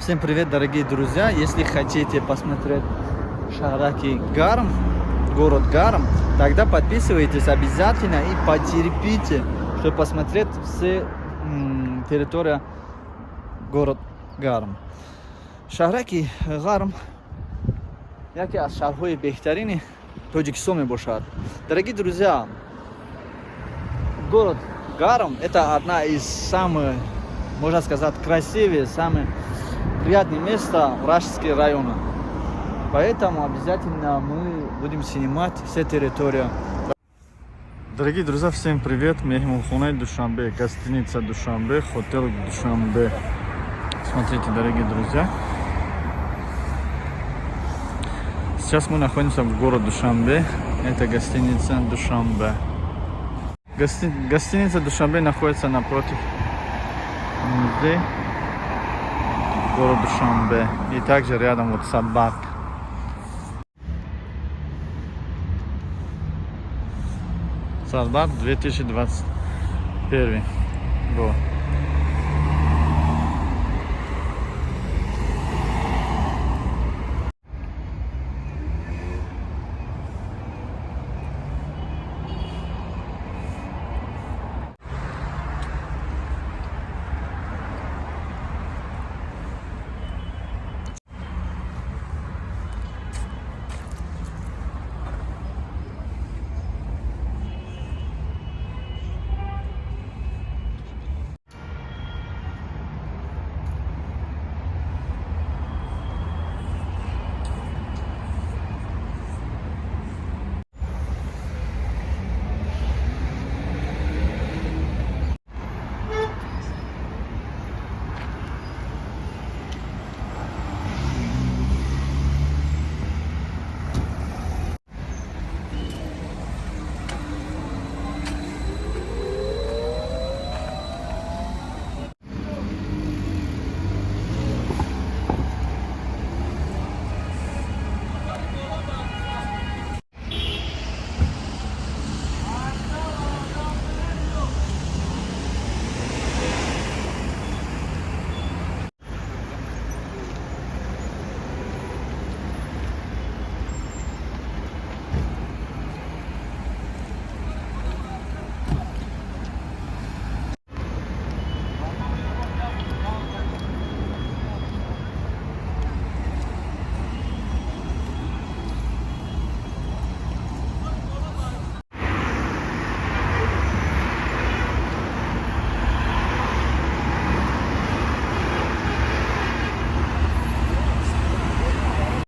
Всем привет, дорогие друзья! Если хотите посмотреть шаҳраки Гарм, город Гарм, тогда подписывайтесь обязательно и потерпите, чтобы посмотреть все территория город Гарм. Шаҳраки Ғарм яке аз шаҳрҳои беҳтарини Тоҷикистон мебошад. Дорогие друзья, город Гарм — это одна из самых, можно сказать, красивых, самых приятных места в Раштском районе. Поэтому обязательно мы будем снимать все территорию. Дорогие друзья, всем привет! Меҳмонхонаи Душанбе, гостиница Душанбе, хотел Душанбе. Смотрите, дорогие друзья. Сейчас мы находимся в городе Душанбе. Это гостиница Душанбе. Гостиница Душанбе находится напротив музея город Душанбе. И также рядом вот Садбарг. Садбарг 2021 год.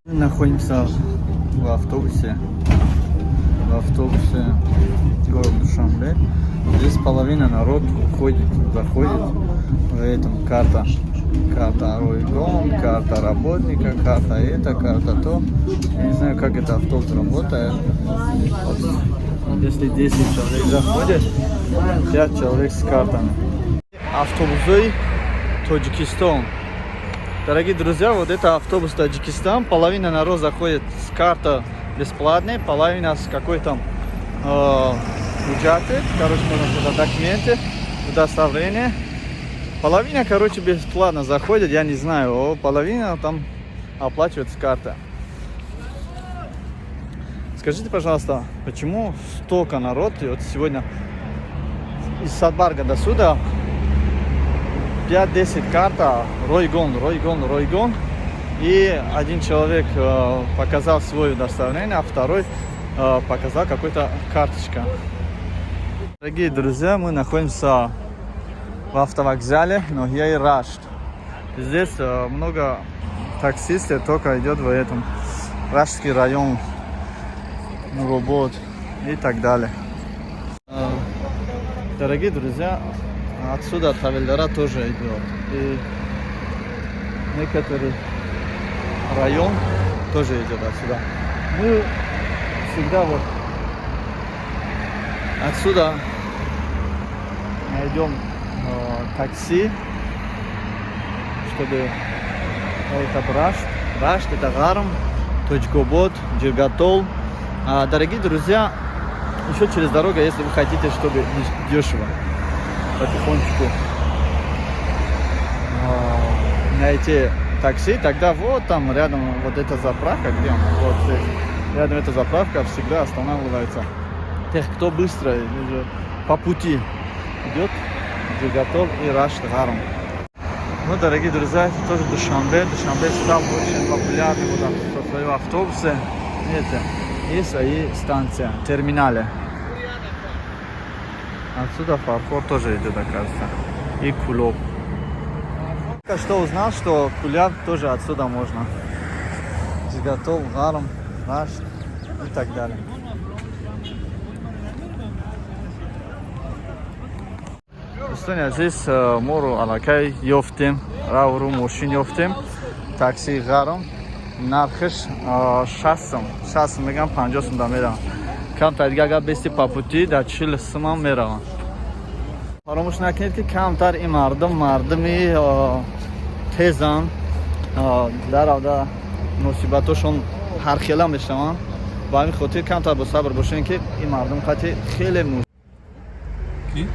Мы находимся в автобусе город Душанбе. Здесь половина народ уходит, заходит в этом карта. Карта ройгон, карта работника, карта это, карта то. Я не знаю, как это автобус работает. Вот, если 10 человек заходит, 5 человек с картами. Автобусы Таджикистан. Дорогие друзья, вот это автобус Таджикистан. Половина народ заходит с карты бесплатной, половина с какой-то ҳуҷҷате, короче, можно сказать, документы, удостоверение. Половина, короче, бесплатно заходит, я не знаю, половина там оплачивает с карты. Скажите, пожалуйста, почему столько народ, и вот сегодня из Садбарга до сюда 5-10 карта, ройгон, ройгон, ройгон. И один человек показал свое удостоверение, а второй показал какой-то карточка. Дорогие друзья, мы находимся в автовокзале ноҳияи Рашт. Здесь много таксистов только идет в этом Раштский район, Нуробод и так далее. Дорогие друзья, отсюда Тавилдара тоже идет. И некоторый район тоже идет отсюда. Мы всегда вот отсюда найдем такси, чтобы это Рашт. Рашт — это Гарм, Тоҷикобод, Джиргатол. Дорогие друзья, еще через дорогу, если вы хотите, чтобы дешево, потихонечку найти Такси, тогда вот там рядом вот эта заправка, где он? Вот здесь. Рядом эта заправка всегда останавливается. Тех, кто быстро уже по пути идет, Джигатол и Рашт Гарм. Ну, дорогие друзья, это тоже Душанбе. Душанбе стал очень популярным вот со своего автобуса. Видите, есть свои станция, терминале. Отсюда Фархор тоже идет, оказывается. И Кулоб. Только что узнал, что Куляб тоже отсюда можно. Джигатол, Гарм, Рашт и так далее. Дӯстони азиз, моро аллакай ёфтем, равру мошин ёфтем. Таксии Ғарм нархиш 60 сум, 60 сум мегам, 50 сум да меравам. Камтар дига агар бести по пути дар 40 сумам меравам. Фаромӯш накунед, ки камтар ин мардум мардуми тезанд, дар авда муносибатошон ҳархела мешаванд. Ба ҳамин хотир камтар бо сабр бошем, ки ин мардум қати хеле Ки?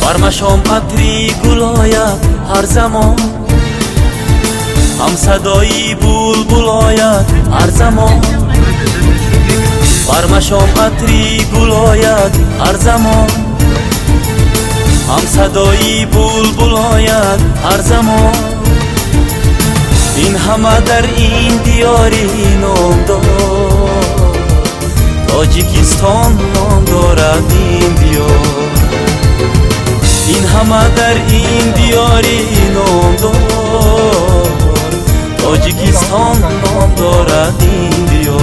Бармашом атри гул ояд ҳар замон, ҳам садои булбул ояд ҳар замон. Бармашом атри гул ояд ҳар замон, ҳам садои булбул ояд ҳар замон. Ин ҳама дар ин диёри номдор, Тоҷикистон ном дорад ин диёр. Ин ҳама дар ин диёри номдор, Тоҷикистон ном дорад ин диёр.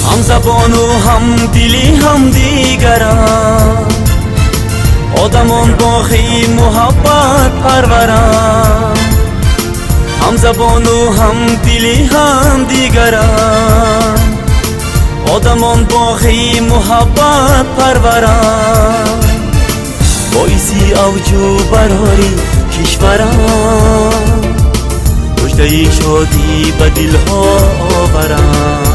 Ҳамзабону ҳамдили ҳамдигаранд, одамон боғи муҳаббат парваранд. Ҳамзабону ҳамдили ҳамдигаранд, одамон боғи муҳаббат парваранд. Боиси авҷу барори кишваранд, муждаи шодӣ ба дилҳо оваранд.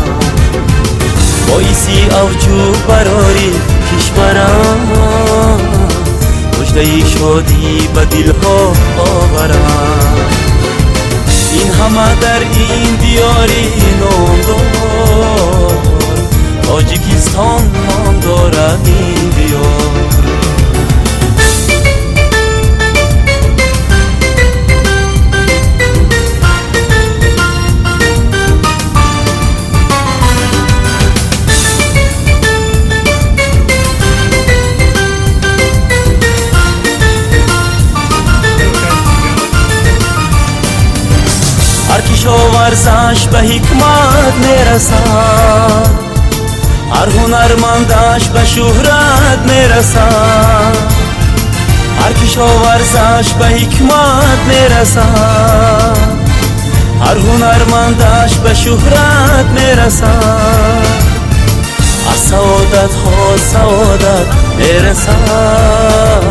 Боиси авҷу барори кишварам, муждаи шодӣ ба дилҳо оварам. Ин ҳама дар ин диёри номдор, Тоҷикистон ном дорад ин диёр. Ҳар кишоварзаш ба ҳикмат мерасад, ҳар ҳунармандаш ба шӯҳрат мерасад. Ҳар кишоварзаш ба ҳикмат мерасад, ҳар ҳунармандаш ба шӯҳрат мерасад. Аз саодатҳо саодат мерасад,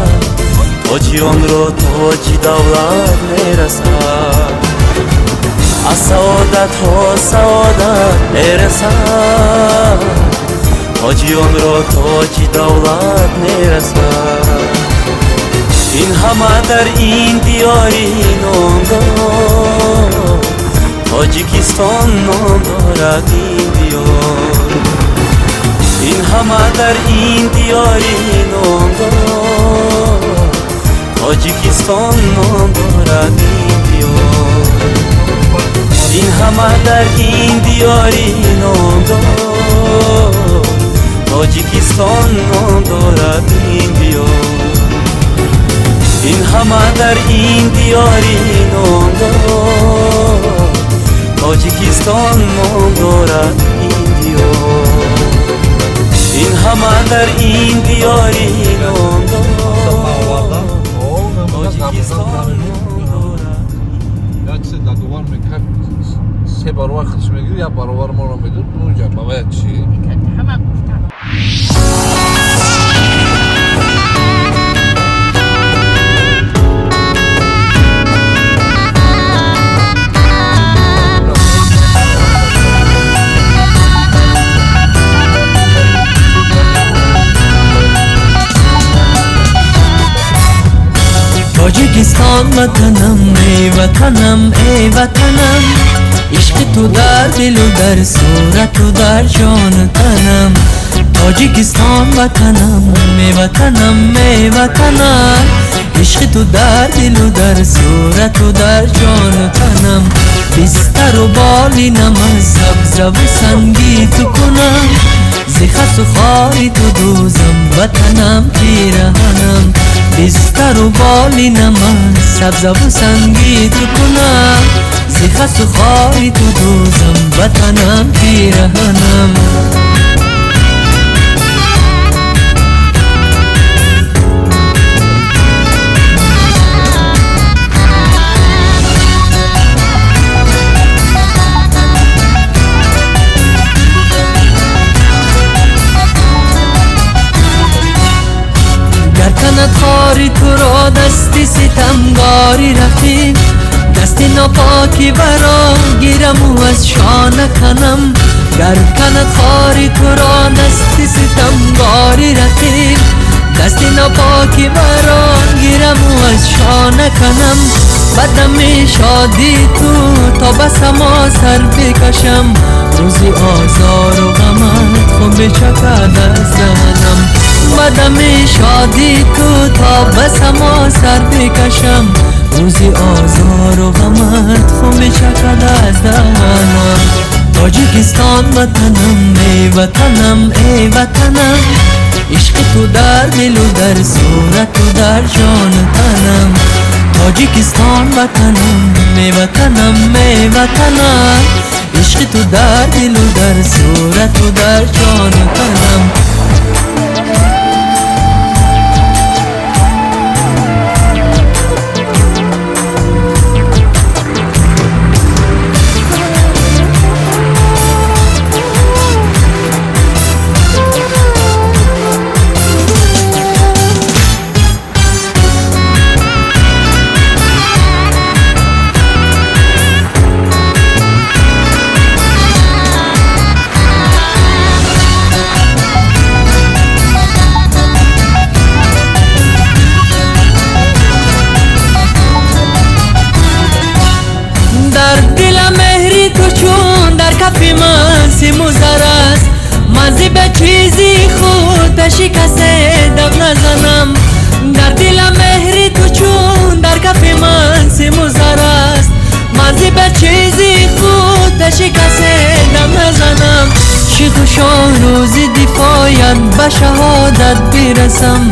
тоҷионро тоҷи давлат мерасад. Аз саодатҳо саодат мерасад, тоҷионро тоҷи давлат мерасад. Ин ҳама дар ин диёри номдор, Тоҷикистон ном дорад ин диёр. Ин ҳама дар ин диёри номдор, Тоҷикистон ном дорад ин диёр. Ин ҳама дар ин диёри номдор, Тоҷикистон ном дорад ин Ҳама дар ин диёри номдор, Тоҷикистон ном дорад ин диёр. Ин ҳама дар ин диёри номдор, Тоҷикистон ном дорад. Як чизе дар довар мекард, се баробар худш мегирд, як баробар моро медод. Унҷа ба вая чӣ? Ҳама гуфтан. Тоҷикистон ватанам, эй ватанам, эй ватанам, ишқи ту дар дилу дар сурату дар ҷону танам. Тоҷикистон ватанам, эй ватанам, эй ватанам, ишқи ту дар дилу дар сурату дар ҷону танам. Бистару болинам аз сабзаву санги ту кунам, зи хасу хори ту дӯзам ватанам пираҳанам. Бистару болинам аз сабзаву санги ту кунам, зи хасу хори ту дӯзам ватанам пираҳанам. Гар канад хори туро дасти ситамгори рафиқ, дасти нопоки баро гираму аз шона канам. Гар канад хори туро дасти ситамгори рафиқ, дасти нопоки баро гираму аз шона канам. Ба дами шоди ту то ба само сар бикашам, рӯзи озору ғамат хун бичакад аз даҳанам. Ба дами шоди ту то ба само сар бикашам, рӯзи озору ғамат хун бичакад аз даҳанам. Тоҷикистон ватанам, эй ватанам, эй ватанам, ишқи ту дар дилу дар сурату дар ҷону танам. Тоҷикистон ватанам, эй ватанам, эй ватанам, ишқи ту дар дилу дар сурату дар ҷону танам. Дар дилам меҳри ту чун дар кафи ман симу зар аст, ман зи ба чизи худ пеши касе дав назанам. Дар дилам меҳри ту чун дар кафи ман симу зар аст, ман зи ба чизи худ пеши касе дав назанам. Чӣ хушон рӯзи дифоят ба шаҳодат бирасам,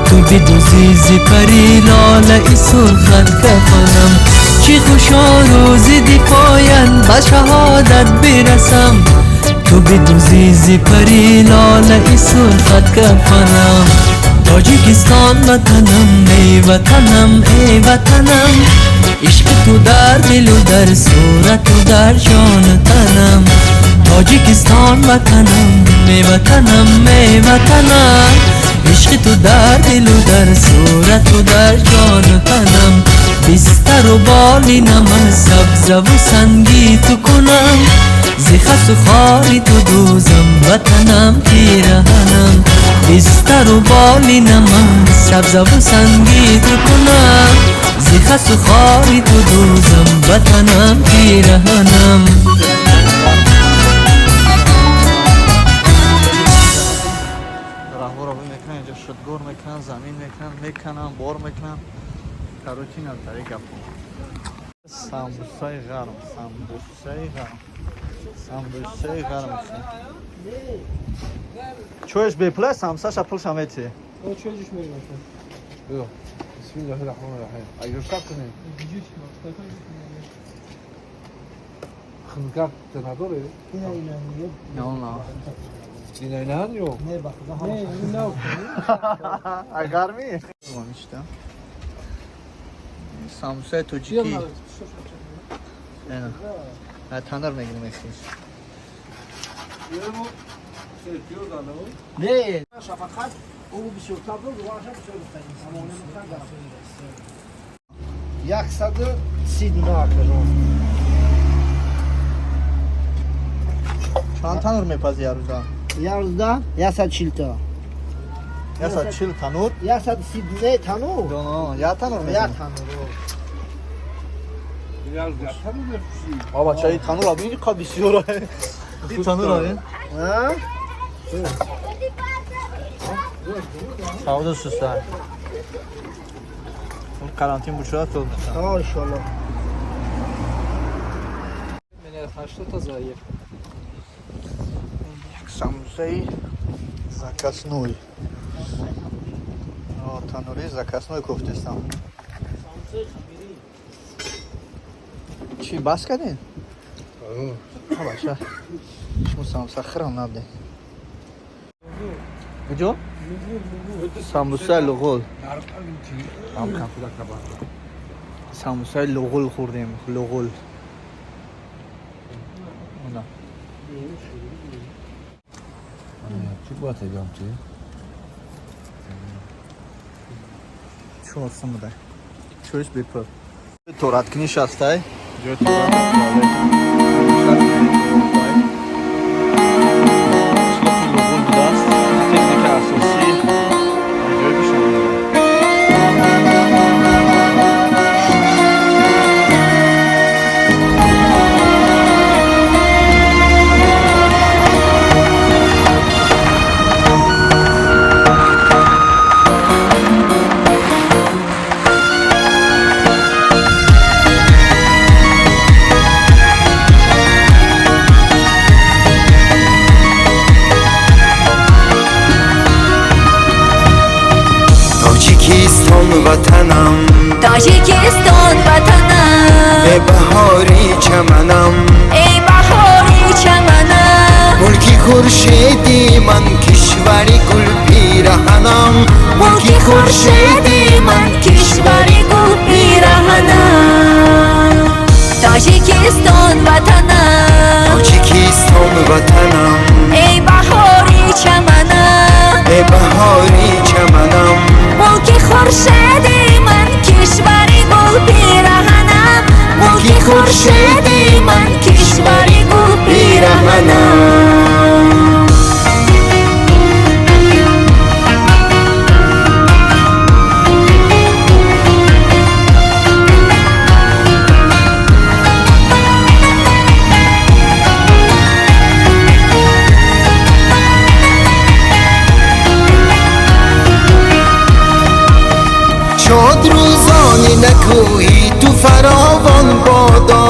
ту бидӯзӣ зи пари лолаи сурхат кафанам. Чӣ хушон рӯзи дифоят ба шаҳодат бирасам, ту бидӯзӣ зи пари лолаи сурхат кафанам. Тоҷикистон ватанам, эй ватанам, эй ватанам, ишқи ту дар дилу дар сурату дар ҷону танам. Тоҷикистон ватанам, эй ватанам, эй ватанам, ишқи ту дар дилу дар сурату дар ҷону танам. Бистару болинам аз сабзаву санги ту кунам, зи хасу хори ту дӯзам ватанам пираҳанам. Бистару болинам аз сабзаву санги ту кунам, зи хасу хори ту дӯзам ватанам пираҳанам. Раҳбаро мекунанд, инҷа шудгор мекунанд, замин мекунанд, мекананд, бор мекунанд. Короче, ин тари гапо. Самбусаи гарм, самбусаи гарм, самбусаи гарм. Чоеш бепула, самсаша пулша мети. Биё. Бисмиллоҳи раҳмони раҳим. Агар шак кунем. Хунукак надоре? Не, он на. Ина ина ё? Не, ба худо ҳамаш. А гармӣ? Самсаи тоҷикӣ. Танар мегирем эхис. Не. Шафақат ӯ бисёртар буд, дугараша бисёр гуфтанем. Самоне мухтар 130 дона акажон. Чанд танур мепази як рӯза? Як рӯзда 140 та. 140 танур? 130 дона танур. Доно, як танур Як танур. Баба, чай танур абин қа бисёр. Ин танур абин. А? Савдо суста. Карантин бушуда то. А, иншаллоҳ. Меня а что-то заехал. Як самусаи заказной. О, танури заказной кофтестам. Чӣ бас кардин? А бача. Шумо самуса хирам набдем. Куҷо? Самбусаи луғул. Самбусаи луғул хӯрдем. Луғул. Она. Чӣ бояд эгам чи? Чор сум буда. Чӯш бепул. Тораткунӣ шастай. Ҷои торат. Қишлоқи Луғул будааст. Техника асосӣ ҷое бишон. Тоҷикистон ватанам, Тоҷикистон ватанам, э баҳори чаманам, эй баҳори чаманам, мулки хуршеди ман, кишвари гулпираҳанам, мулки хуршеди ман, кишвари гулпираҳанам. Тоҷикистон ватанам, Тоҷикистон ватанам, эй баҳори чаманам, э баҳори чаманам, мулки хуршеди ман, кишвари гулпираҳанам, мулки хуршеди ман, кишвари гулпираҳанам. Шод рӯзони накӯҳӣ ту фаровон бодо,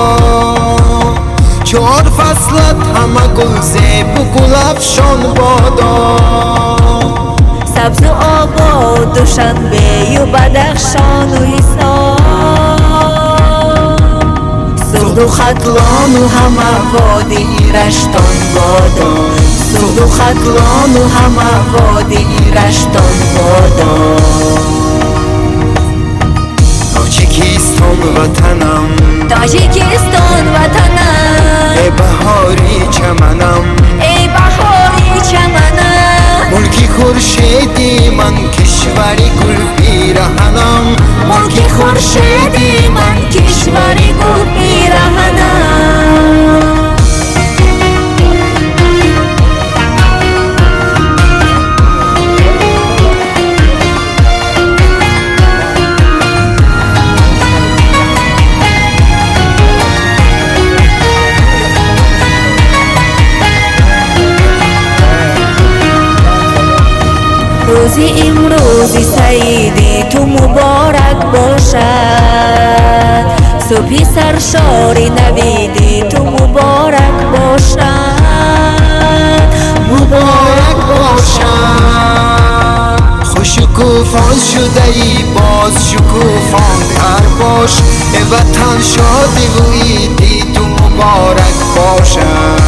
чор фаслат ҳама гулзебу гулафшон бодо, Сабзу обод Душанбею Бадахшону Ҳисор, Суғду Хатлону ҳама водии Раштон бодо, Суғду Хатлону ҳама водии Раштон бодо. Тоҷикистон ватанам, Тоҷикистон ватанам, э баҳори чаманам, эй баҳори чаманам, мулки хуршеди ман, кишвари гулпираҳанам, мулки хуршеди ман, кишвари гулпираҳанам. Рӯзи имрӯзи саиди ту муборак бошад, субҳи саршори навиди ту муборак бошад, муборак бошад. Хушкуф Шукуфон шудаӣ, боз шукуфонтар бош. Э ватан, шодиву иди ту муборак бошад.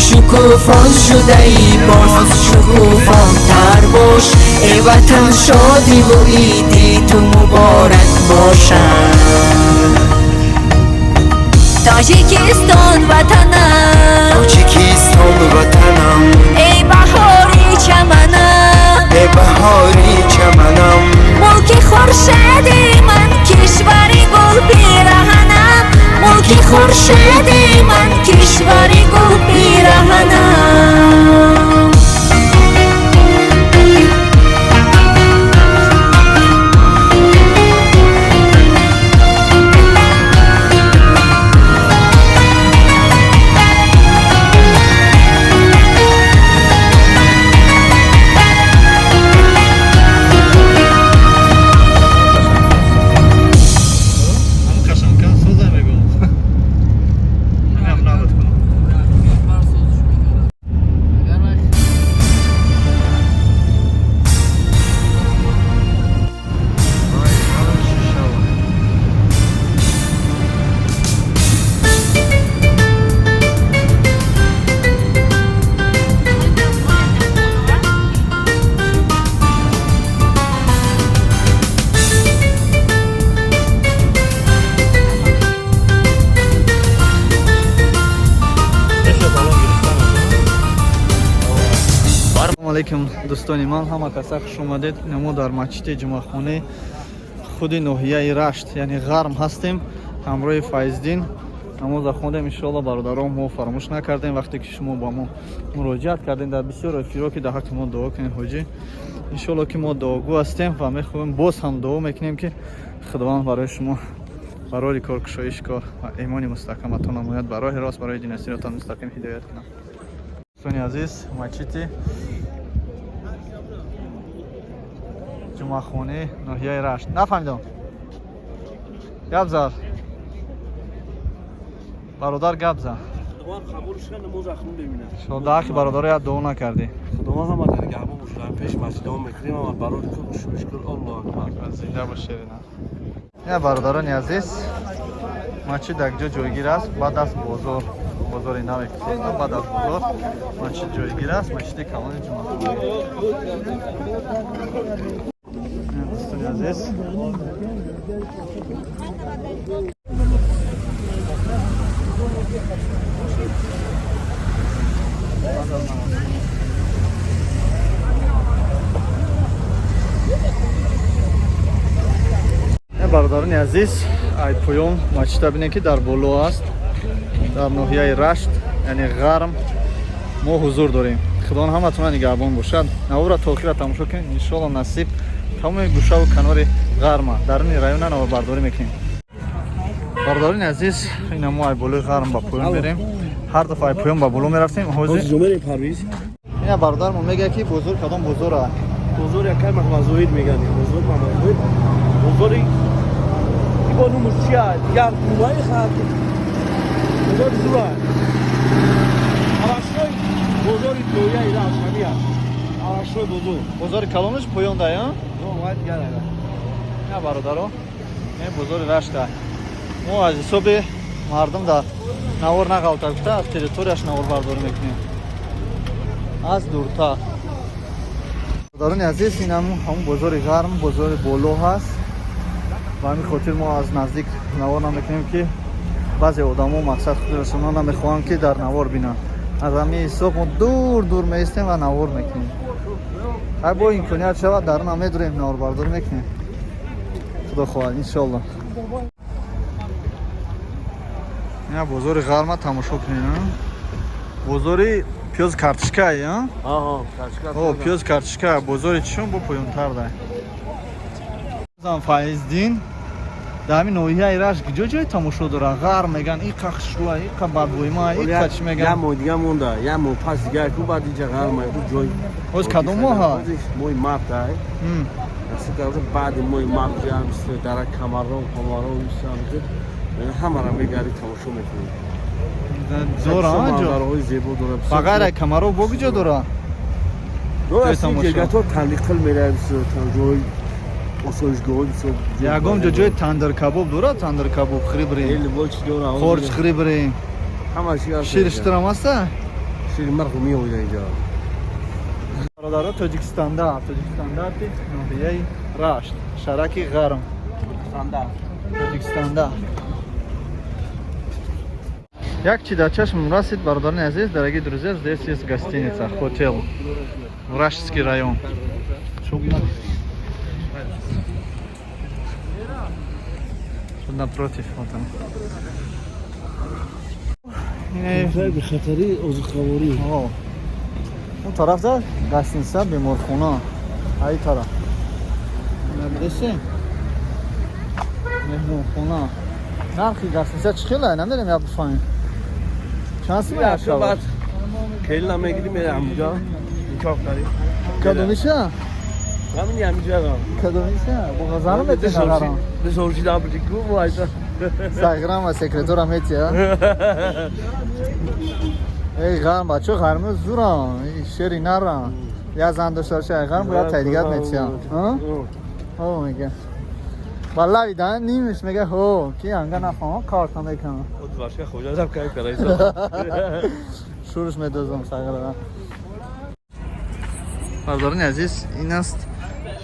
Шукуфон шудаӣ, боз шукуфонтар бош. Э ватан, шодиву иди ту муборак бошад. Тоҷикистон ватанам, Тоҷикистон ватанам, эй баҳори чаманам, э баҳори чаманам, мулки хуршеди ман, кишвари гулпираҳанам, мулки хуршеди ман, кишвари гулпираҳанам. Қашанкан соза мегӯм. Ҳамам набуд кунам. Барсозиш мекард. Агар вай Ай, шишава. Салому алейкум, дӯстони ман, ҳама каса хуш омадед. Мо дар масҷиди ҷумъахонаи худи ноҳияи Рашт, яъне Ғарм ҳастем, ҳамроҳи Файздин намоза хондем. Иншоалло, бародарон, мо фаромӯш накардем, вақте ки шумо ба мо муроҷиат кардем дар бисёр эфиро, ки дар ҳаққи мо дуо кунед, ҳоҷӣ. Иншоалло, ки мо дуогӯ ҳастем ва мехоҳем, боз ҳам дуо мекунем, ки Худованд барои шумо барори кор, кушоиши кор ва имони мустаҳкам ато намояд, ба роҳи рост, барои дини сирота мустақим ҳидоят кунад. Дӯстони азиз, масҷиди ҷумъахонаи ноҳияи Рашт. Нафаҳмидам, гап зад бародар, гап зад. Худованд қабул шуд, намоз ахун бибинад. Шумо дар ҳаққи бародаро як дуо накардӣ. Худованд ҳама дар нигаҳбон бошад. Пеш масҷидҳо мекунем, ҳама барори кор, шукр, Аллоҳу акбар. Зинда бошед. Я, бародарони азиз, масҷид дар ҷо ҷойгир аст, баъд аз бозор, бозори наве ки сохта, баъд аз бозор масҷид ҷойгир аст, масҷиди калони ҷумъахона. Дӯстони азиз, баъд аз намоз. Бародарони азиз, ай поён масҷида бинем, ки дар боло аст. Дар ноҳияи Рашт, яъне Ғарм, мо ҳузур дорем. Худованд ҳаматона нигаҳбон бошад. Навора то охира тамошо кунед. Иншоалло, насиб, тамоми гӯшаву канори Ғарма, даруни района наворбардорӣ мекунем. Бародарони азиз, ина мо ай болои Ғарм ба поён мерем. Ҳар дафъа ай поён ба боло мерафтем, ҳозир Ҷумъаи Парвиз. Ина бародармо мегӯяд, ки бозор кадом бозора? Бозор якай Маҳмадзоид меган. Бозор Маҳмадзоид. Бозори ибо нумуш чия? Дигар гумаи хат. Бозори зура. Авашои бозори ноҳияи Рашт ҳами аст. Авашои бозор. Бозори калонаш поён да, я? Но, вай дигар ага. На, бародаро, ин бозори Рашта. Мо аз ҳисоби мардум дар навор нағалта гуфта, аз территорияш наворбардорӣ мекунем, аз дуртар. Бародарони азиз, ин ҳамун бозори Ғарм, бозори боло ҳаст. Ба ҳамин хотир мо аз наздик навор намекунем, ки баъзе одамо мақсад худашона намехоҳанд, ки дар навор бинанд. Аз ҳамин ҳисоб мо дур дур меистем ва навор мекунем. Ҳар бо имконият шавад, дарунам медурем, наворбардорӣ мекунем, худо хоҳад, иншоалло. Ина бозори Ғарма тамошо кунед. Бозори пёз, картишка, я? Аҳа, картишка. О, пёз, картишка. Бозори чишон бо поёнтар дай. Зан Файздин, дар ҳамин ноҳияи Рашт куҷо ҷои тамошо дора? Ғарм меган, иқа хушрӯа, иқа бадбӯйма, иқа чӣ Як меган? моҳ дига монда, як моҳ пас дига ку, баъд иҷа Ғарма ку ҷой. Ҳоз кадом моҳ ҳаст? Моҳи март ай. Насиб карда, баъди моҳи март ҷам дара камарон, камарон, ҳамара мегарди, тамошо мекунем. Зора, а, ҷо? Манзараҳои зебо дорад. Ба ғайр аз камаро бо куҷо дора? Ҷои тамошо. Ҷегато тандиқил меравем, ҷои осоишгоҳ бисёр. Ягон ҷо ҷои тандир кабоб дорад? Тандир кабоб хӯрӣ бирем. Хеле бо чӣ дора. Қорч хӯрӣ бирем. Ҳама чӣ ҳаст. Шири шутурам ҳаста? Шири марғ меояд инҷо. Бародаро, Тоҷикистонда, Тоҷикистандарти ноҳияи Рашт, шараки Ғарм. Тоҷикистонда. Як чи дар чашмам расид, бародарони азиз, дорогие друзья, здесь есть гостиница, хотел, в Раштский район. Тут напротив, вот он. Бехатарӣ озуқаворӣ. О. Он тарафда гостиница, беморхона. Ай тараф. Набидеси? Меҳмонхона. Нархи гостиница чӣ хела? Намедонам, я бифаҳмем. Чанд сум як шаб? Баъд хеле намегирим, мерем ҳамҷо. Никоҳ кардем. Кадомиша? Ҳамин ҳамҷо. Кадомиша? Бо ғазарам метиҳа. Десорши дабри ку вайса. Саграма секретора метиҳа. Эй ғарм, бачо, ғарми зурам, шери нарам. Я зан дошта боши, ай ғарм бояд тайдигат метиҳа. Ҳо, мега. Валлаи да нимиш мега, ҳо, ки анга нафаҳмам, карта мекунам. Худ вашка хоҷа заб кай карайса. Шурш медозам саграра. Бародарони азиз, ин аст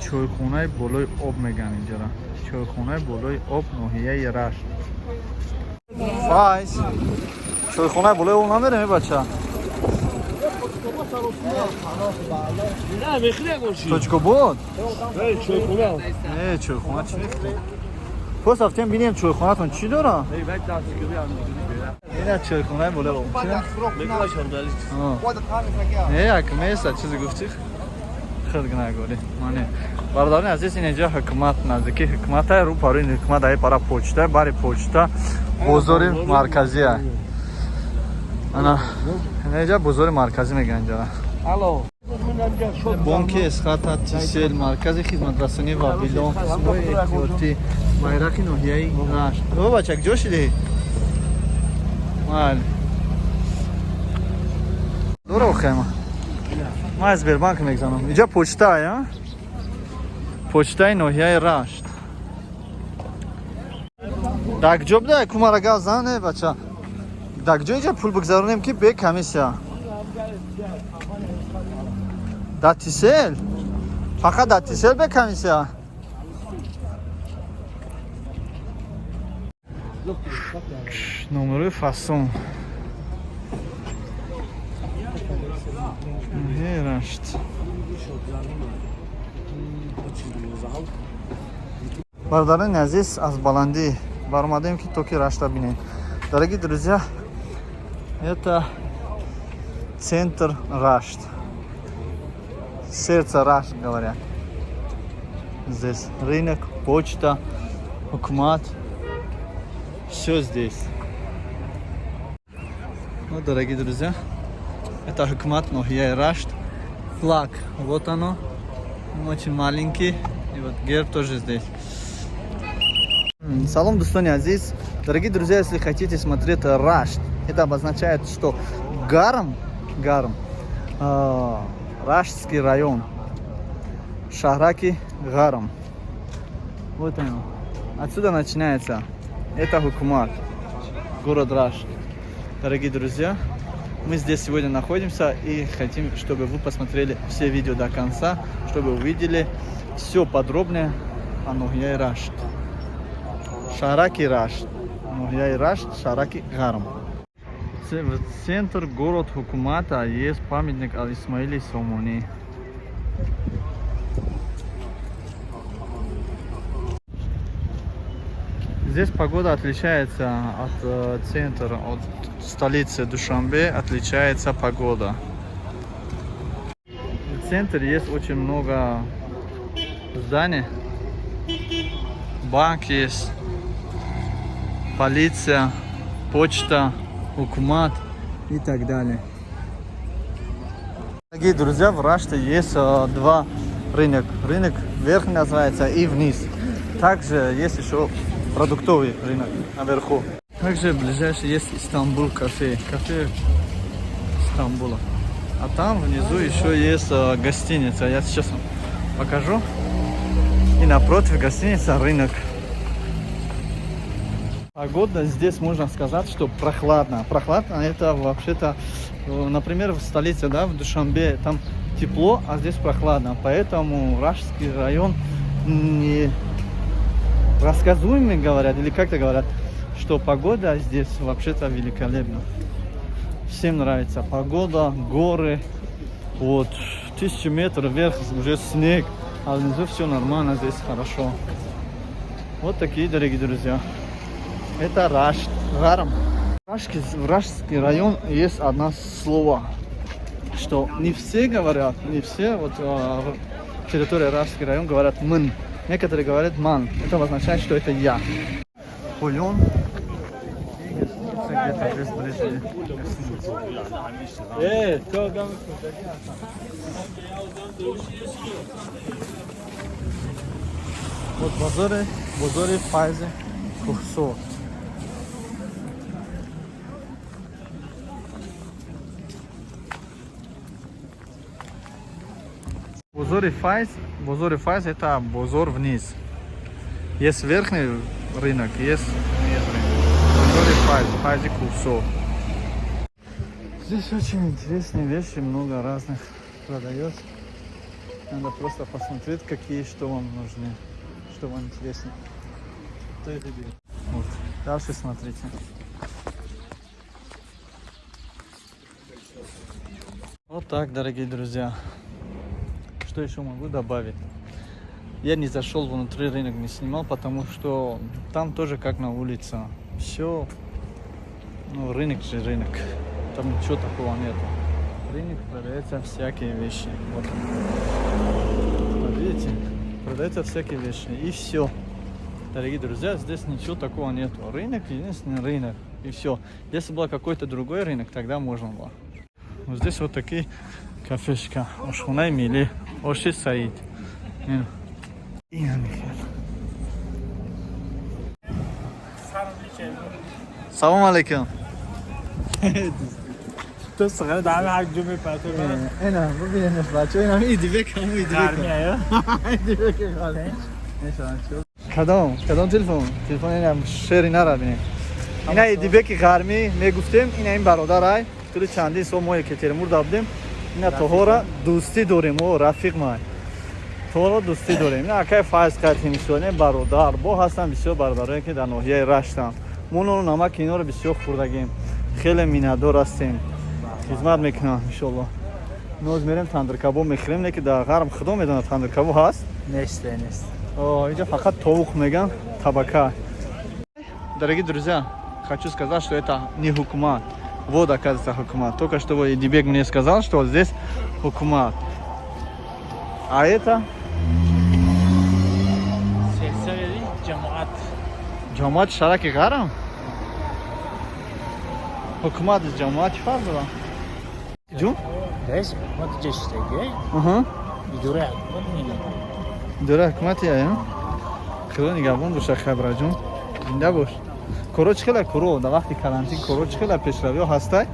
чойхонаи болои об меган инҷара. Чойхонаи болои об, ноҳияи Рашт. Файз. Чойхонаи болои об намерем, бача? Не, мехӯри ягон чӣ? Точкобод? Не, чойхона. Не, чойхона чӣ мехӯри? Пос рафтем бинем чойхонатон чӣ дора? Ина чойхонаи болои об. Не, як меса чизе гуфтӣ? Хел гнагорӣ. Мане. Бародарони азиз, ин инҷа ҳукумат, наздики ҳукумата, рӯ парои ҳукумат, ай пара почта, бари почта, бозори марказия. Ана, инҷа бозори марказӣ мегӯянд инҷара. Алло. Бонки Эсхата, Тисел, маркази хизматрасонӣ ва билон, қисмҳои эҳтиётӣ, байрақи ноҳияи Рашт. О, бача, куҷо шидӣ? Майли. Дора охема. Ман аз Сбербанк мегзанам. Инҷа почтая? Почтаи ноҳияи Рашт. Дар куҷо буда? Кумара гап зан, э, бача. Дар куҷо инҷа пул бигзаронем, ки бе комиссия? Дар Тисел? Фақат дар Тисел бе комиссия? Номерои фасон. Ноҳияи Рашт. Бародарони азиз, аз баландӣ баромадем, ки то ки Рашта бинем. Дорогие друзья, это центр Рашт. Сердце Рашт, говорят. Здесь рынок, почта, ҳукумат. Все здесь. Ну, дорогие друзья, это ҳукумат ноҳияи Рашт. Флаг, вот оно. Он очень маленький. И вот герб тоже здесь. Салом, дӯстони азиз. Дорогие друзья, если хотите смотреть Рашт, это обозначает, что Гарм, Гарм, Раштский район, Шаҳраки Гарм. Вот оно. Отсюда начинается. Это ҳукумат, город Рашт. Дорогие друзья, мы здесь сегодня находимся и хотим, чтобы вы посмотрели все видео до конца, чтобы увидели все подробное о ноҳияи Рашт. Шаҳраки Рашт. Ноҳияи Рашт, шаҳраки Гарм. В центр город ҳукумата есть памятник Ал Исмаили Сомони. Здесь погода отличается от центра, от столицы Душанбе отличается погода. В центре есть очень много зданий. Банк есть, полиция, почта, ҳукумат и так далее. Дорогие друзья, в Раште есть два рынок. Рынок верхний называется и вниз. Также есть еще продуктовый рынок наверху. Также ближайший есть Истамбул кафе. Кафе Стамбула. А там внизу еще есть гостиница. Я сейчас вам покажу. И напротив гостиница рынок. Погода здесь, можно сказать, что прохладно. Прохладно это вообще-то, например, в столице, да, в Душанбе, там тепло, а здесь прохладно. Поэтому Раштский район не рассказуемый, говорят, или как-то говорят, что погода здесь вообще-то великолепна. Всем нравится погода, горы, вот, 1000 метров вверх уже снег, а внизу все нормально, здесь хорошо. Вот такие, дорогие друзья. Это Рашт, Гарм. В Раштский район есть одно слово, что не все говорят, не все, вот территория Раштский район говорят мын. Некоторые говорят ман. Это означает, что это я. Пулен. И гостиница где-то здесь ближе. Гостиница. То гам. Вот базоры, бозори Файзи Кухсо. Бозори Файз это бозор вниз. Есть верхний рынок, есть низ рынок. Бозори Файз, Файзи Кухсо. Здесь очень интересные вещи, много разных продается. Надо просто посмотреть, какие, что вам нужны, что вам интересно. Вот. Дальше смотрите. Вот так, дорогие друзья. Что еще могу добавить? Я не зашел внутри рынок, не снимал, потому что там тоже как на улице. Все, ну, рынок же рынок. Там ничего такого нету. Рынок продается всякие вещи. Вот. Вот видите, продаются всякие вещи. И все. Дорогие друзья, здесь ничего такого нету. Рынок, единственный рынок. И все. Если был какой-то другой рынок, тогда можно было. Вот здесь вот такие кафешка. Ошхонаи миллӣ. Оши Саид. Ин. Ина Михаил. Салом алейкум. То сғара дами ҳак ҷуми пату. Ина, бубинед бача, ина идибек ҳаму идибек. Идибек ғармӣ. Кадом? Кадом телефон? Телефон ина шери нара бинед. Ина идибеки ғармӣ мегуфтем, ина ин бародар ай. Тӯли чандин сол мо Екатеринбург будем. Ина тоҳора дӯстӣ дорем, о рафиқ май. Тоҳора дӯстӣ дорем. Ина акай Файз қайтем исоне бародар. Бо ҳастан бисёр бародарое ки дар ноҳияи Раштанд. Мо нону намаки инҳоро бисёр хӯрдагем. Хеле миннатдор ҳастем. Хизмат мекунам иншоалло. Ноз мерем тандиркабоб мехӯрем, не ки дар ғарм худо медонад тандиркабоб ҳаст? Нест, нест. О, инҷа фақат товуқ меган, табака. Дорогие друзья, хочу сказать, что это не ҳукумат. Вот, оказывается, ҳукумат. Только что вот Эдибек мне сказал, что вот здесь ҳукумат. А это Сельсовети ҷамоат. Ҷамоат Шараки Ғарм? Ҳукумат ҷамоат чӣ фарқ дорад? Ҷун? Раис ҳукумати ҷаштаги. Аҳа. Идораи ҳукумат мегӯяд. Идораи ҳукумати ая? Худо нигаҳбон боша, Хабраҷон. Зинда бош. Коро чӣ хела коро? Дар вақти карантин коро чӣ хела пешравиҳо ҳастай?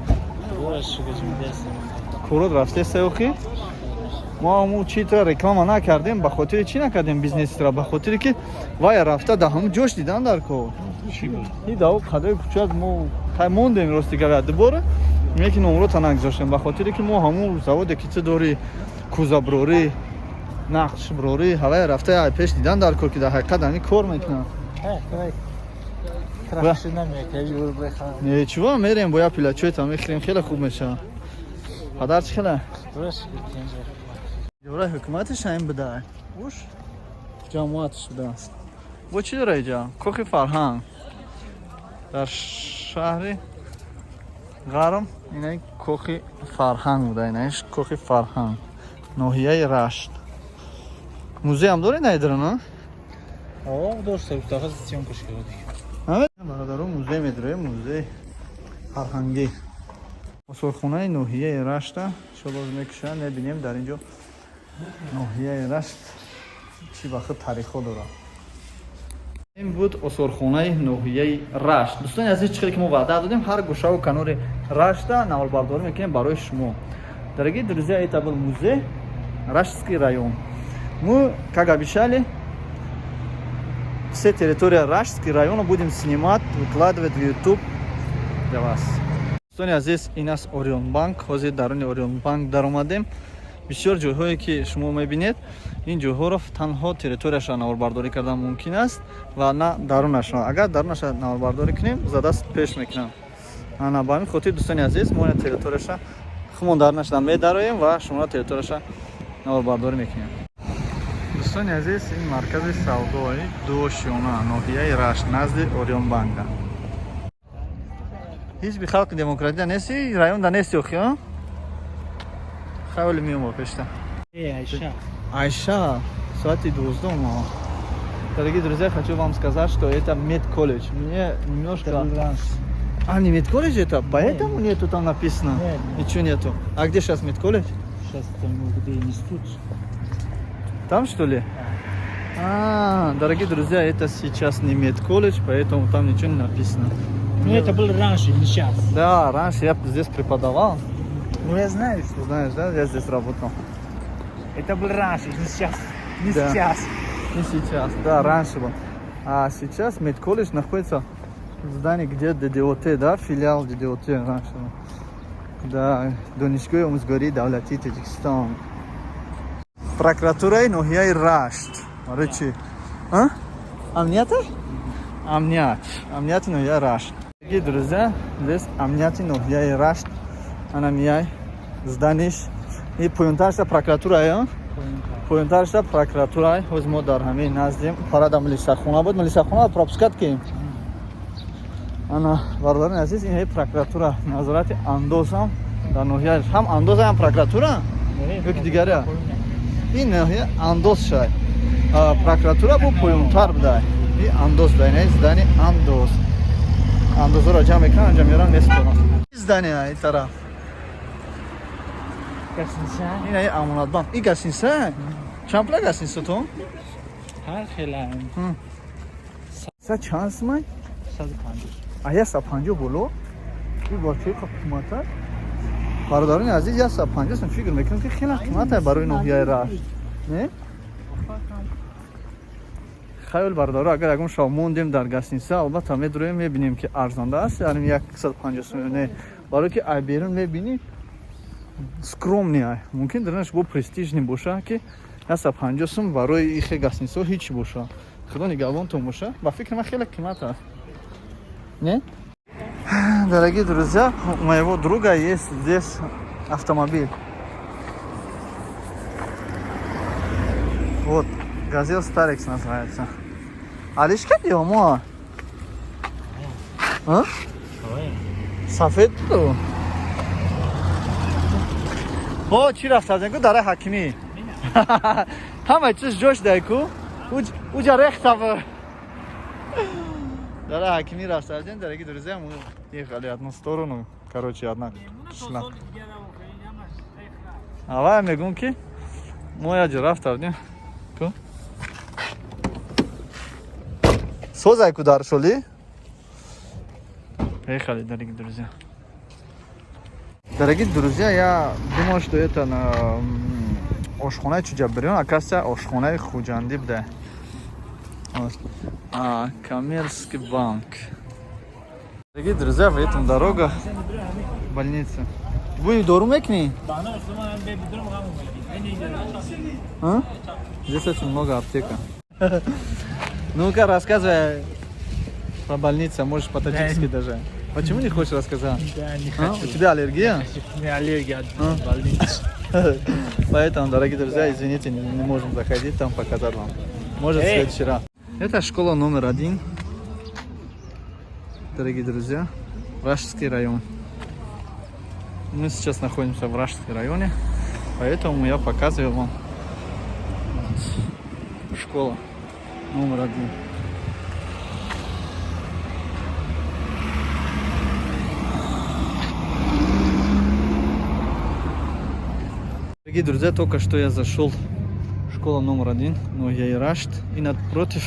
Корот рафтеста охи? Мо ҳамун читра реклама накардем, ба хотири чӣ накардем бизнеситра? Ба хотире ки вай рафта дар ҳамун ҷош дидан дар кор. И дар қадаи кӯча мо хай мондем, рости гап, дубора ки номрота нагузоштем, ба хотире ки мо ҳамун заводе ки ту дорӣ, кӯзаброрӣ, нақшброрӣ, ҳавай рафта ай пеш дидан дар кор, ки дар ҳақиқат ҳамин кор мекунанд. Не, чува мерем, бо як пила чойта мехӯрем, хеле хуб мешавад. Падар чӣ хела? Идораи ҳукуматаш ҳамин буда. Уш ҷамоаташ будааст. Бо чӣ дора иҷа? Кохи фарҳанг. Дар шаҳри Ғарм инаи кохи фарҳанг буда, инаиш кохи фарҳанг. Ноҳияи Рашт. Музей ҳам доред наидра, на? О, дошта, утаға съёмка шуд. Бародаро, музей медроем, музей фарҳангӣ. Осорхонаи ноҳияи Рашта иншоалло мекушанд, мебинем дар ин ҷо ноҳияи Рашт чӣ ба худ таърихҳо дорад. Ин буд осорхонаи ноҳияи Рашт. Дӯстони азиз, чӣ хеле ки мо ваъда додем, ҳар гӯшаву канори Рашта наволбардорӣ мекунем барои шумо. Дорогие друзья, это был музей Раштский район. Мы, как обещали, все территории Раштского района будем снимать, выкладывать в YouTube для вас. Дӯстони азиз, ин аст Орионбанк. Ҳозир даруни Орионбанк даромадем. Бисёр ҷойҳое ки шумо мебинед, ин ҷойҳоро танҳо территорияшро наворбардорӣ кардан мумкин аст ва на дарунашро. Агар дарунашро наворбардорӣ кунем, задаст пеш мекунам. Ана ба ҳамин хотир, дӯстони азиз, мо ина территорияша хумон дарунашро медароем ва шуморо территорияша наворбардорӣ мекунем. Дӯстони азиз, ин маркази савдои Дуошиёна, ноҳияи Рашт, назди Орионбанка. Ҳизби Халқи Демократия нести, районда нести охи, а? Хавли меома пешта. Айша. Айша, соати 12 ма. Дорогие друзья, хочу вам сказать, что это медколледж. Мне немножко. А, не медколледж это? Поэтому нету там написано? Нет, нет. Ничего нету. А где сейчас медколледж? Сейчас там где институт. Там, что ли? А, дорогие друзья, это сейчас не медколледж, поэтому там ничего не написано. Ну, это был раньше, не сейчас. Да, раньше я здесь преподавал. Ну, я знаю, что Знаешь, да, я здесь работал. это был раньше, не сейчас. Не Да. сейчас. Не сейчас, да, раньше был. А сейчас медколледж находится в здании, где ДДОТ, да, филиал ДДОТ раньше был. Да, Донишгоҳи омӯзгории давлатии Тоҷикистон. Прокуратураи ноҳияи Рашт. Барои чӣ? А? Амнията? Амният. Амнияти ноҳияи Рашт. Дорогие друзья, здесь амнияти ноҳияи Рашт. Ана мияй зданиш. И поёнтарша прокуратура, а? Поёнтарша прокуратура. Ҳоз мо дар ҳамин наздим. Парада милисахона буд. Милисахона пропускать кем. Ана, бародарони азиз, ин прокуратура, назорати андозам дар ноҳия, ҳам андоз, ҳам прокуратура ё ки дигаре? Ин ноҳия андоз шай. А, прокуратура бо поёнтар будай. И андоз будай, не здани андоз. Андозҳоро ҷамъ мекунанд, анҷа меоранд, месупоранд. Здание ин тараф. Ин ай Амонатбанк. Ин гостиница? Чанд пула гостиницатон? Ҳар хела. Са чанд сумай? 150. А 150 боло? Ин бо чӣ қимат аст? Бародарони азиз, 150 сум фикр мекунам, ки хеле қимат аст барои ноҳияи Рашт. Не? Хаёл, бародаро, агар ягон шаб мондем дар гостиница, албатта медроем, мебинем, ки арзонда аст, яъне 150 сум не. Барои ки ай берун мебинӣ, скромный ай. Мумкин дарунаш бо престижный боша, ки 150 сум барои ихе гостиницаҳо ҳеч боша. Худо нигаҳбонтон боша. Ба фикри ман, хеле қимат аст. Не? Дорогие друзья, у моего друга есть здесь автомобиль. Вот, Газель Старекс называется. Алишка мо? А? Сафед ту? О, чӣ рафта аз ку дараи ҳакимӣ? Ҳама чиз ҷош дай ку? Уҷа рехтав. Дараи ҳакимӣ рафта аз. Дорогие друзья, мы ехали одну сторону, короче, одна шла. Авай мегум, ки мо як ҷо рафта будем. Ку? Созай ку дар шоли? Поехали, дорогие друзья. Дорогие друзья, я думал, что это на ошхонаи Чуҷабриён, оказывается, ошхонаи Хуҷандӣ буда. Вот. А, коммерческий банк. Дорогие друзья, в этом дорога больница. Вы дору мекни? А? Здесь очень много аптека. Ну-ка, рассказывай про больницу, можешь по-таджикски даже. Почему не хочешь рассказать? Да, не А? хочу. У тебя аллергия? У меня аллергия от А? больницы. Поэтому, дорогие друзья, извините, не можем заходить там, показать вам. Может, в Эй! следующий раз. Это школа номер 1. Дорогие друзья, Рашский район. Мы сейчас находимся в Рашском районе, поэтому я показываю вам. Вот. Школа номер 1. Дорогие друзья, только что я зашел в школу номер 1, ноҳияи Рашт, и напротив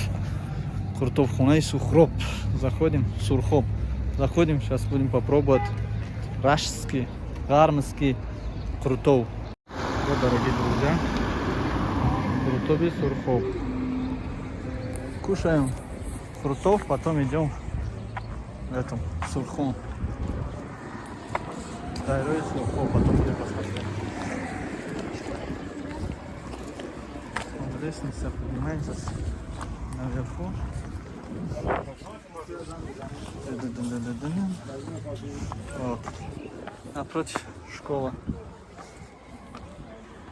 қуртобхонаи Сухроб. Заходим, Сурхоб. Заходим, сейчас будем попробовать раштский, гармский Қурутоб. Вот, дорогие друзья, Қурутоби Сурхоб. Кушаем қурутоб, потом идем в этом Сурхон. Дайрои Сурхоб, потом будем посмотреть. Вот лестница поднимается наверху. Вот. Напротив школа.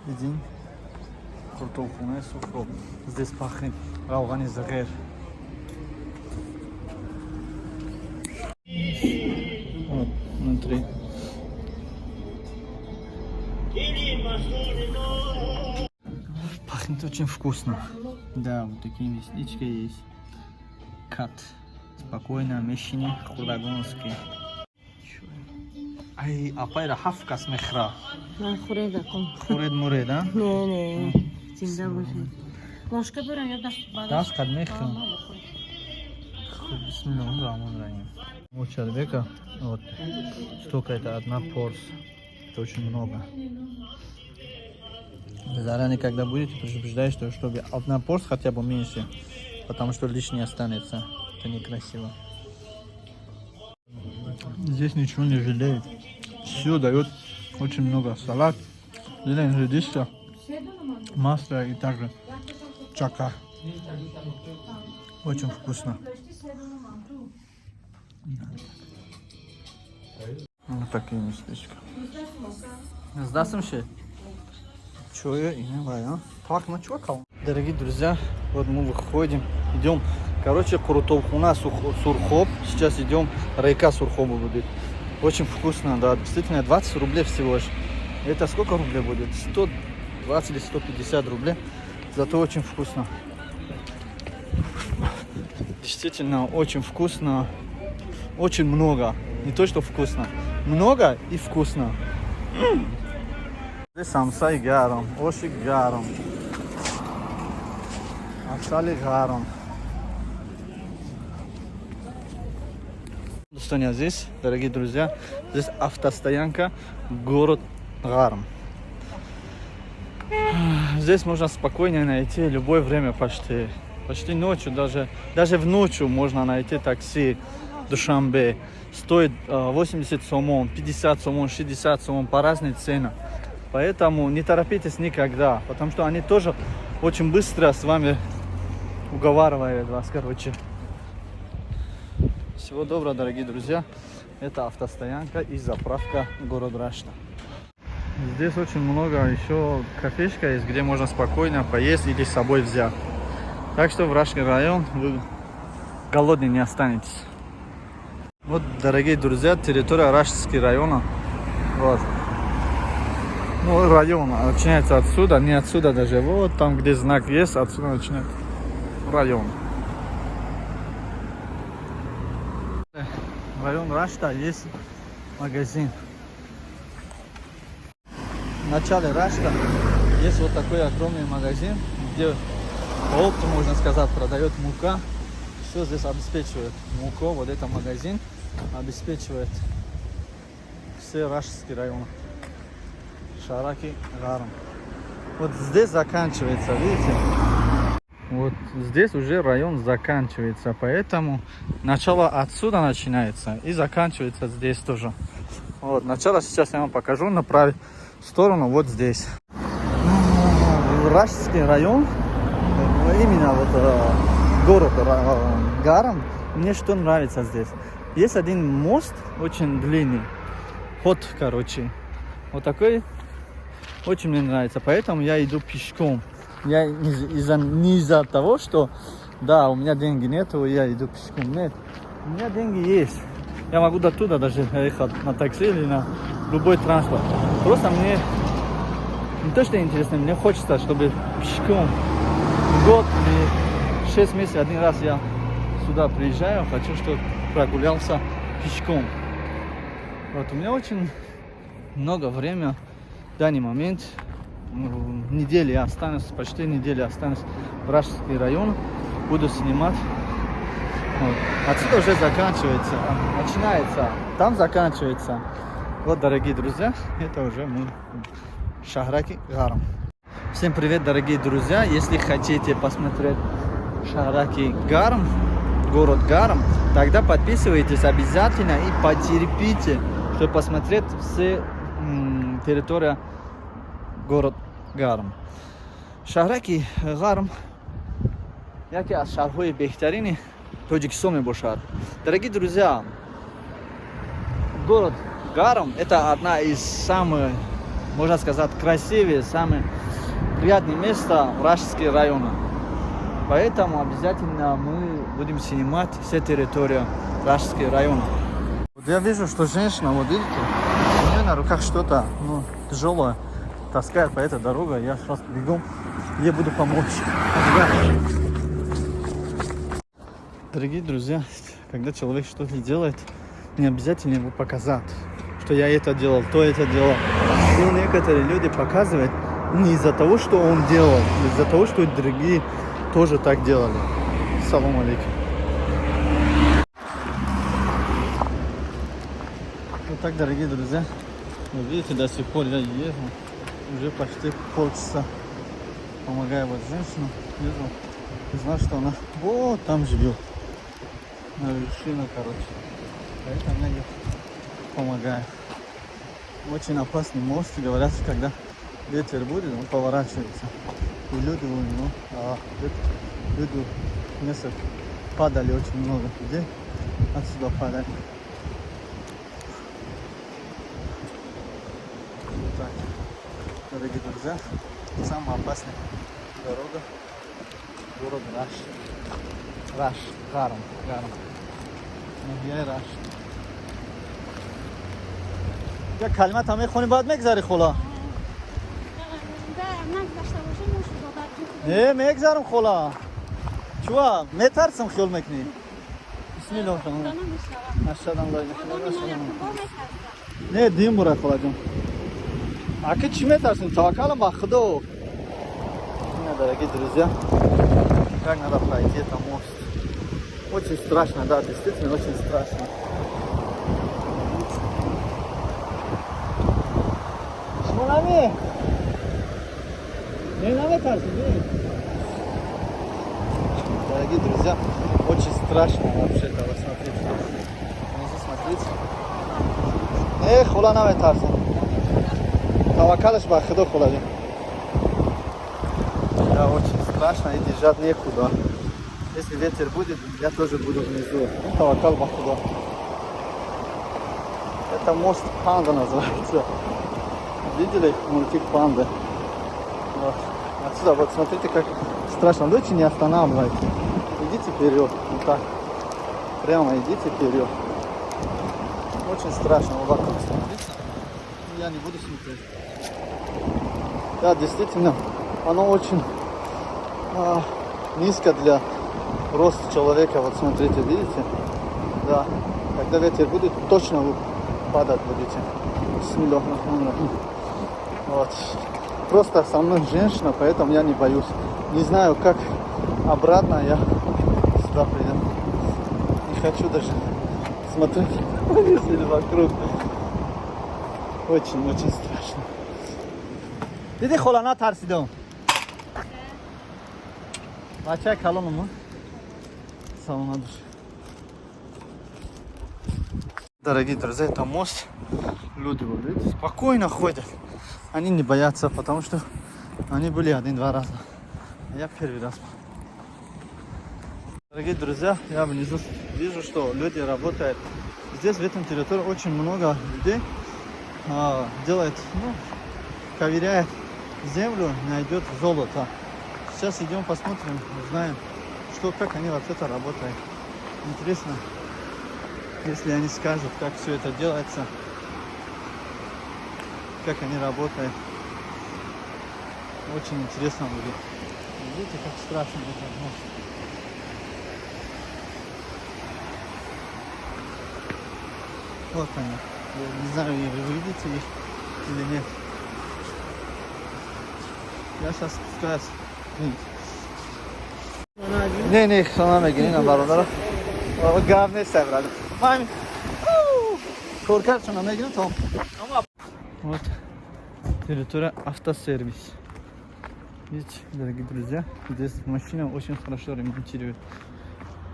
Един Қурутобхонаи Сурхоб. Здесь пахнет равғани зағер. Вот, внутри. Пахнет очень вкусно. Да, вот такие местечки есть. Кат. Спокойно, мешини, хурдагонский. Ай, апайра ҳафт кас мехра. Ман хӯреда кун. Хӯред муред, а? Не, не. Зинда бошед. Ложка берам ё даст ба Даст қад мехӯрам. Хуб, бисмиллоҳи раҳмони раҳим. У человека вот столько, это одна порция. Это очень много. Заранее, когда будете, предупреждаю, что чтобы одна порция хотя бы меньше, потому что лишнее останется. Это некрасиво. Здесь ничего не жалеет. Все дает очень много. Салат, зелень редиска, масло и также чака. Очень вкусно. Вот такие местечка. Сдастся? Чё я и не а? Так, ну чё, кал? Дорогие друзья, вот мы выходим, идем. Короче, Қурутобхона Сурхоб. Сейчас идем, река Сурхоба будет. Очень вкусно, да, действительно, 20 рублей всего лишь. Это сколько рублей будет? 120 или 150 рублей. Зато очень вкусно. Действительно, очень вкусно. Очень много. Не то, что вкусно. Много и вкусно. Самсаи гарм, оши гарм, асали гарм. Дӯстони азиз, дорогие друзья, здесь автостоянка, город Гарм. Здесь можно спокойно найти любое время почти. Почти ночью, даже в ночью можно найти такси Душанбе. Стоит 80 сомон, 50 сомон, 60 сомон, по разной цене. Поэтому не торопитесь никогда, потому что они тоже очень быстро с вами уговаривают вас, короче. Всего доброго, дорогие друзья. Это автостоянка и заправка город Рашта. Здесь очень много еще кафешка есть, где можно спокойно поесть или с собой взять. Так что в Раштский район вы голодный не останетесь. Вот, дорогие друзья, территория Раштского района. Вот. Ну, район начинается отсюда, не отсюда даже. Вот там, где знак есть, отсюда начинается район. Район Рашта есть магазин. В начале Рашта есть вот такой огромный магазин, где по опту, можно сказать, продает мука. Все здесь обеспечивает муку. Вот этот магазин обеспечивает все Раштские районы. Шараки Гарм. Вот здесь заканчивается, видите? Вот здесь уже район заканчивается, поэтому начало отсюда начинается и заканчивается здесь тоже. Вот, начало сейчас я вам покажу на правой сторону, вот здесь. Раштский район, именно вот город Гарм, мне что нравится здесь. Есть один мост очень длинный, ход, короче, вот такой, очень мне нравится, поэтому я иду пешком. Я не из-за того, что, да, у меня деньги нету, я иду пешком. Нет, у меня деньги есть. Я могу до туда даже ехать на такси или на любой транспорт. Просто мне не то, что интересно, мне хочется, чтобы пешком год или 6 месяцев один раз я сюда приезжаю, хочу, чтобы прогулялся пешком. Вот у меня очень много времени в данный момент. Неделю я останусь, почти неделю останусь в Раштский район, буду снимать. Вот. Отсюда уже заканчивается, начинается, там заканчивается. Вот, дорогие друзья, это уже мы Шаҳраки Ғарм. Всем привет, дорогие друзья! Если хотите посмотреть Шаҳраки Гарм, город Гарм, тогда подписывайтесь обязательно и потерпите, чтобы посмотреть все территория город Гарм. Шаҳраки Ғарм яке аз шаҳрҳои беҳтарини Тоҷикистон мебошад. Дорогие друзья, город Гарм — это одна из самых, можно сказать, красивых, самых приятных места в Раштский района. Поэтому обязательно мы будем снимать все территорию Раштского района. Вот я вижу, что женщина, вот видите, у нее на руках что-то, ну, тяжелое, таскает по этой дороге. Я сейчас бегом ей буду помочь. Дорогие друзья, когда человек что-то делает, не обязательно ему показать, что я это делал, то это делал. И некоторые люди показывают не из-за того, что он делал, а из-за того, что другие тоже так делали. Салом алейкум. Вот так, дорогие друзья, вы видите, до сих пор я езжу, уже почти полчаса помогаю вот женщину, езжу, знаю, что она вот там живет, на вершине, короче. Поэтому я ей помогаю. Очень опасный мост, говорят, когда ветер будет, он поворачивается. И люди у него, люди несколько падали, очень много людей отсюда падали. Вот так, дорогие друзья, самая опасная дорога, город Рашт. Рашт, Гарм, Гарм. Ноҳияи Рашт. Як калима та мехонӣ, баъд мегзари, хола. Нагзашта бошем, Не, мегзарам, хола. Чуа, метарсам, хиёл мекунӣ? Бисмиллоҳ. Ашҳаду ан ла илаҳа иллаллоҳ. Не, дин бура, холаҷон. Аки чӣ метарсем? Таваккалам ба Худо. Не, дорогие друзья, как надо пройти это мост. Очень страшно, да, действительно очень страшно. Шумо нами? Не, наметарсем, не. Дорогие друзья, очень страшно вообще-то. Вот смотрите. Внизу смотрите. Не, хола, наметарсем. Таваккалаш ба Худо, холаҷон. Да, очень страшно и держать некуда. Если ветер будет, я тоже буду внизу. Ну, таваккал ба Худо. Это мост Панда называется. Видели мультик Панда? Вот. Отсюда вот смотрите, как страшно. Лучше не останавливайте. Идите вперед. Вот так. Прямо идите вперед. Очень страшно. Вот вокруг смотрите. Ну, я не буду смотреть. Да, действительно, оно очень низко для роста человека. Вот смотрите, видите? Да. Когда ветер будет, точно вы падать будете. Бисмиллах. Вот. Просто со мной женщина, поэтому я не боюсь. Не знаю, как обратно я сюда приду. Не хочу даже смотреть вниз или вокруг. Очень-очень страшно. Диди, хола, натарсидам. Бача калонуму. Саломат бош. Дорогие друзья, это мост. Люди, вот видите, спокойно ходят. Они не боятся, потому что они были один-два раза. А я первый раз. Дорогие друзья, я внизу вижу, что люди работают. Здесь, в этом территории, очень много людей делает, ну, ковыряет землю, найдет золото. Сейчас идем посмотрим, узнаем, что, как они вообще-то работают. Интересно, если они скажут, как все это делается, как они работают. Очень интересно будет. Видите, как страшно этот мост. Вот они. Я не знаю, вы видите их или нет. Я сейчас спускаюсь вниз. Не, не, хона мегирӣ, на бародаро. Гап нест, брат. Ман коркарчона мегирам, то. Вот. Территория автосервис. Видите, дорогие друзья, здесь машина очень хорошо ремонтирует.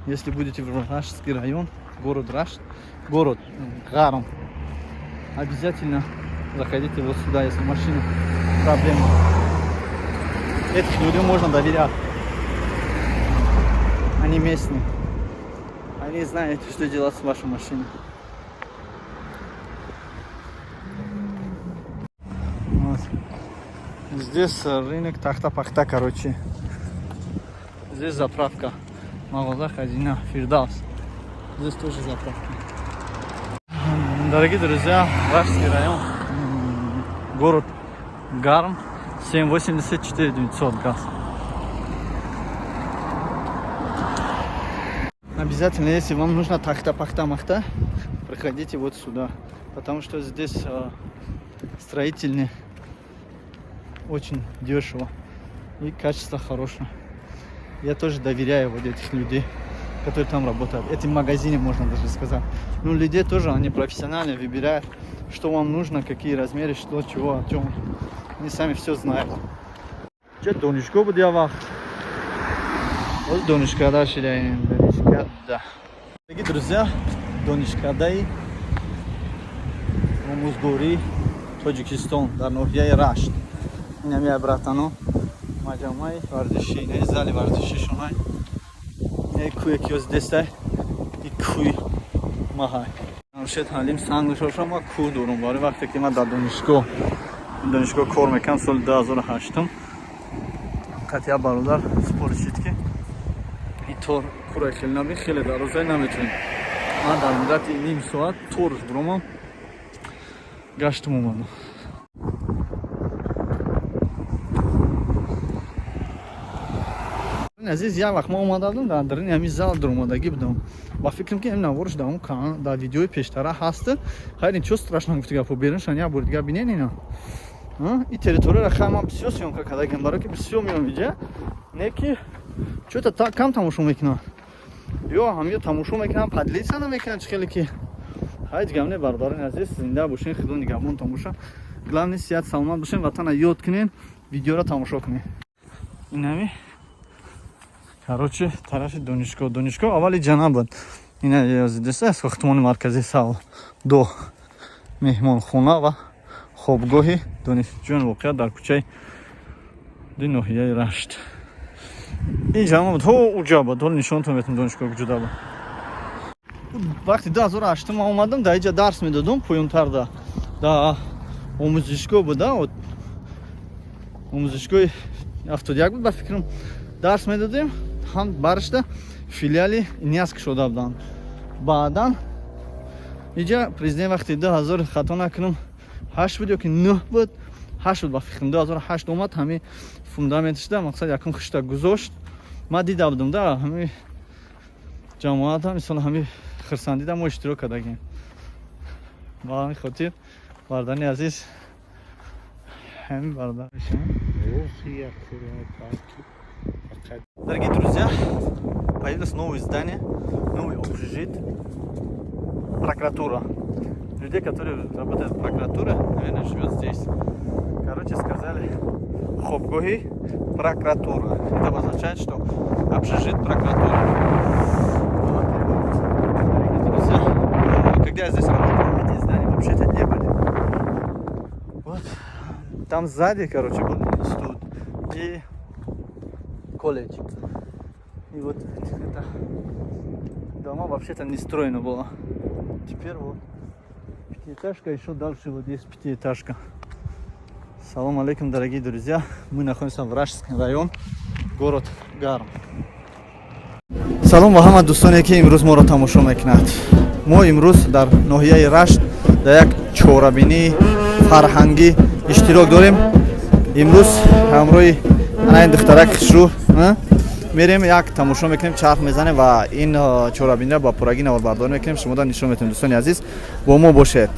Если будете в Раштский район, город Рашт, город Гарм, обязательно заходите вот сюда, если машина проблема. Этих людям можно доверять. Они местные. Они знают, что делать с вашей машиной. Вот. Здесь рынок тахта-пахта, короче. Здесь заправка. Мағоза Хазина, Фирдавс. Здесь тоже заправка. Дорогие друзья, Раштский район, город Гарм, 7,84 900 газ. Обязательно, если вам нужно тахта-пахта-махта, проходите вот сюда. Потому что здесь строительный очень дешево и качество хорошее. Я тоже доверяю вот этих людей, которые там работают. Этим магазине можно даже сказать. Ну, людей тоже, они профессионально выбирают, что вам нужно, какие размеры, что, чего, о чем. Они сами все знают. Че донишгоҳ буд я вақт. Вот донишкада шидаем, донишкада. Дорогие друзья, донишкадаи омӯзгории Тоҷикистон дар ноҳияи Рашт. Инам братано маҷамъаи варзишӣ, инаи зали варзишишонай. Инаи кӯе ки ҳози дестай, и кӯи маҳай. Ҳамшед ҳалим санг дошта, ма кӯ дорум. Барои вақте ки ман дар донишгоҳ кор мекардам соли 2008, қатъия бародар споришид, ки ин тор кӯра хеле наби, хеле дарозай, наметавонем. Ман дар муддати ним соат торш буромам, гаштум, омадам. Азиз, як вақт ма омада будам, дар дарини ҳамин зал дуромадагӣ будам. Ба фикрам, ки ҳамин наворш дар он канал, дар видеои пештара ҳаст. Хайр, ничего страшного, гуфти гапо, беруншан як бори дигар бинен. Ина и территорияро хай ман бисёр съёмка кардагим, барое ки бисёр меом иҷа, не ки чӯта кам тамошо мекунам ё ҳамё тамошо мекунам, поделиться намекунам. Чӣ хеле ки ҳай дигам не. Бародарони азиз, зинда бошен, худо нигаҳбонтон боша. Главное, сиҳат саломат бошен, ватана ёд кунен, видеоро тамошо кунен. Инами, короче, тарафи донишгоҳ. Донишгоҳ аввали ҷана буд. Ина деса сохтмони марказии савдо, меҳмонхона ва хобгоҳи донишҷӯён, воқеа дар кӯчаи ди ноҳияи Рашт. Ин ҷама буд, ҳо уҷа буд. Ҳол нишонтон метам донишгоҳ куҷода буд. Вақти 2008 ман омадам, дар иҷа дарс медодум, поёнтарда да омӯзишгоҳ буда, омӯзишгоҳи 71 буд ба фикрам, дарс медодем. Ҳам баршда филиали ИНЯС кушода буданд. Баъдан иҷа президент вақти 2000, хато накунам, ҳашт буд ё ки нӯҳ буд, ҳашт буд ба фикрам, 2008 омад, ҳами фундаментшда, мақсад, якум хишта гузошт. Ман дида будам да ҳами ҷамоата, мисол, ҳами хирсандида мо иштирок кардагем. Ба ҳамин хотир, бардани азиз, ҳамин бародар. Дорогие друзья, появилось новое здание, новый общежит, прокуратура. Людей, которые работают в прокуратуре, наверное, живет здесь. Короче, сказали, хобгоҳи прокуратура. Это обозначает, что общежит прокуратура. Вот. Дорогие друзья, когда я здесь работал, эти здания вообще-то не были. Вот. Там сзади, короче, был институт и колледж. И вот это дома вообще-то не строено было. Теперь вот пятиэтажка, еще дальше вот есть пятиэтажка. Салам алейкум, дорогие друзья. Мы находимся в Раштском район, город Гарм. Салом ба ҳама дӯстоне, ки имрӯз моро тамошо мекунад. Мо имрӯз дар ноҳияи Рашт дар як чорабинии фарҳангӣ иштирок дорем. Имрӯз ҳамроҳи ана ин духтарак хушрӯ мерем, як тамошо мекунем, чарх мезанем ва ин чорабиниро ба пуррагӣ наворбардорӣ мекунем, шумода нишон метавонем. Дӯстони азиз, бо мо бошед.